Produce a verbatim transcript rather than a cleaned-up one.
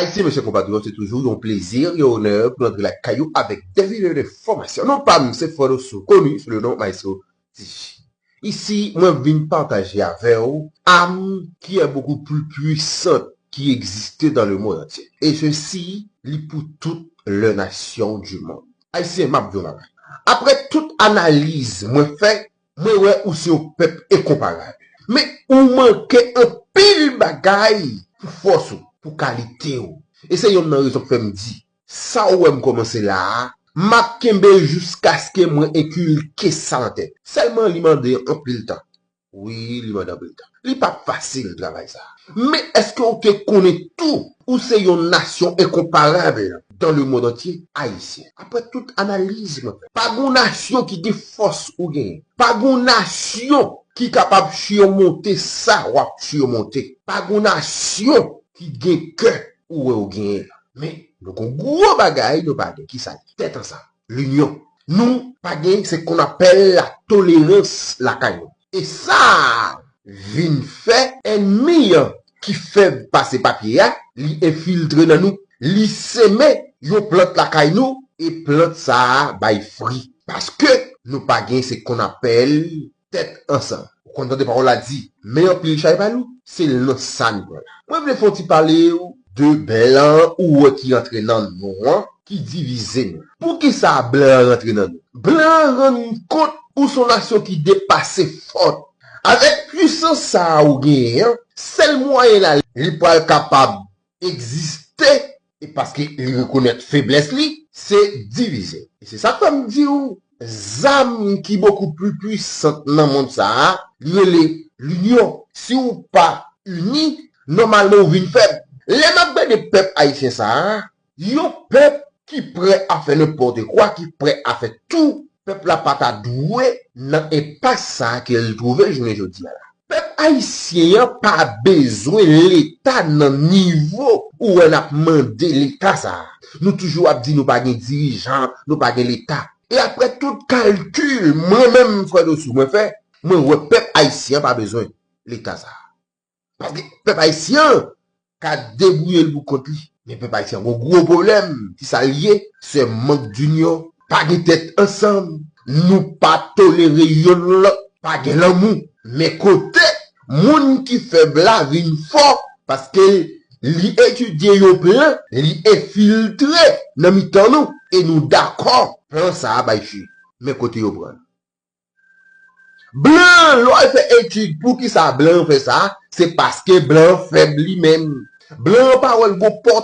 Ayisyen, mes chers compatriotes, se toujou yon plezi, yon onè pou n antre lakay ou avèk de videyo de fòmasyon. Non pa m, se Fred Oso, koni sou le non Maestro T J. Isi, mwen vin pataje avè w arme qui est beaucoup plus puissante qui existe dans le monde entier. Et ceci, li pou toutes les nations du monde. Ayisyen, m ap di w yon bagay. Apre tout analiz mwen fè, mwen wè ou se yon pèp enkonparab. Men ou manke anpil bagay pou fòs ou, pou kalite w. E se yonn nan rezon k fè m di, sa ou wè m kòmanse la a, m ap kenbe jiskaske mwen enkilke sa nan tèt. Sèlman li mande anpil tan. Wi, li mande anpil tan. Li p ap fasil travay sa a. Men èske w te konnen tou, ou se yon nasyon enkonparab dans le monde entier, Ayisyen? Apre tout analiz mwen fè, pa gon nasyon ki gen fòs ou genyen. Pa gon nasyon ki kapab simonte sa w ap simonte. Pa gon nasyon ki gen kè ou wè ou genyen. Men, nou gon gwo bagay nou pa gen. Kisa l ye? Tèt ansanm. Linyon. Nou pa gen ce qu'on appelle la tolérance lakay nou. E sa vin fè ènmi an ki fèb pase papye a, li enfiltre nan nou, li seme yon plant lakay nou, e plant sa a bay fri. Paske nou pa gen ce qu'on appelle tèt ansanm. Ou konn tande pawòl la di, men anpil chay pa lou, se nan sa n pran la. Mwen vle fè yon ti pale w de blan ou wè ki antre nan nou an, ki divize nou. Poukisa blan an rantre nan nou? Blan an rann kont ou se yon nasyon ki depase fòt. Avèk pwisans sa a ou genyen an, sèl mwayen la li pral kapab egziste, e paske li rekonèt feblès li, se divize. E se sa k fè m di w, zam ki beaucoup plus puissante nan mond sa a, li rele linyon. Si w pa ini, nòmalman ou vin fèb. Lè m ap gade pèp ayisyen sa a, yon pèp ki prè a fè nenpòt kwa, ki prè a fè tou, pèp la pa ta dwe nan enpas sa a ke l twouve jounen jodi a la. Pèp ayisyen an pa bezwen Leta nan nivo ou wè n ap mande Leta sa a. Nou toujou ap di nou pa gen dirijan, nou pa gen Leta. E apre tout kalkil, mwen menm, Fred Oso, mwen fè, mwen wè pèp ayisyen an pa bezwen Leta sa a. Paske pèp ayisyen an ka debouye l pou kont li. Men pèp ayisyen an gon gwo pwoblèm. Kisa l ye? Se mank dinyon. Pa gen tèt ansanm. Nou pa tolere yonn lòt. Pa gen lanmou. Men kote moun ki fèb la vin fò, paske li etidye yon plan, li enfiltre nan mitan nou, e nou dakò plan sa a bay cheri. Men kote yo pran l. Blan, lè w al fè etid, poukisa blan fè sa? Se paske blan fèb li menm. Blan pa wè l gon pòt a